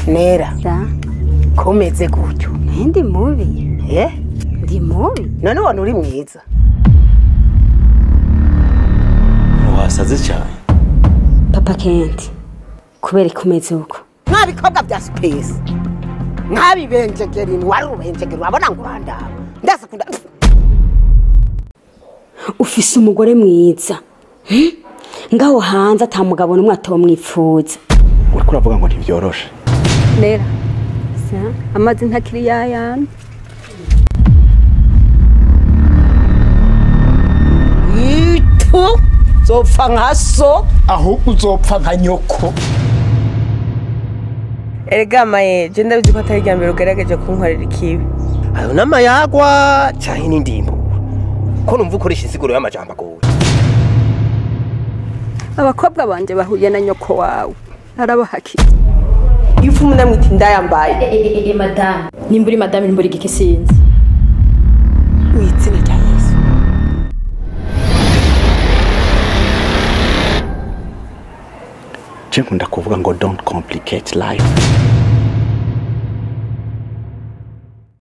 Nera komeze gutyo. Ndi mubi. Eh? Ndi mubi. None wona uri mwiza. Wasaze cyane. Papa Kent kubera ikomeze uko. Mwabikobwa bya space. Mwabibenjegera wari ubenjegera wabona ngo urandaba. Ndasakunda. Ufise umugore mwiza. Ngaho hanze atamugabo numwe atomwipfuza. Uriko uravuga ngo ntivyoroshe. Nera. Amazi ntakiri yayana. Itu zopfa nka so ahubwo uzopfa nka nyoko. Erega maye je ndabizi ko atari rya mbere ugerageje kunkorera ikibi. Ayo namayagwa canke n'indimbo. Ko numva ukoresha insiguro y'amajambo agoye. Abakobwa banje bahuye na nyoko wawe. Arabahakiye. Ifu munamwita indayambaye. Madame, nimburi madame nimburi gike sinzi. Mw'izina rya Yesu. Je nkunda kuvuga ngo don't complicate life.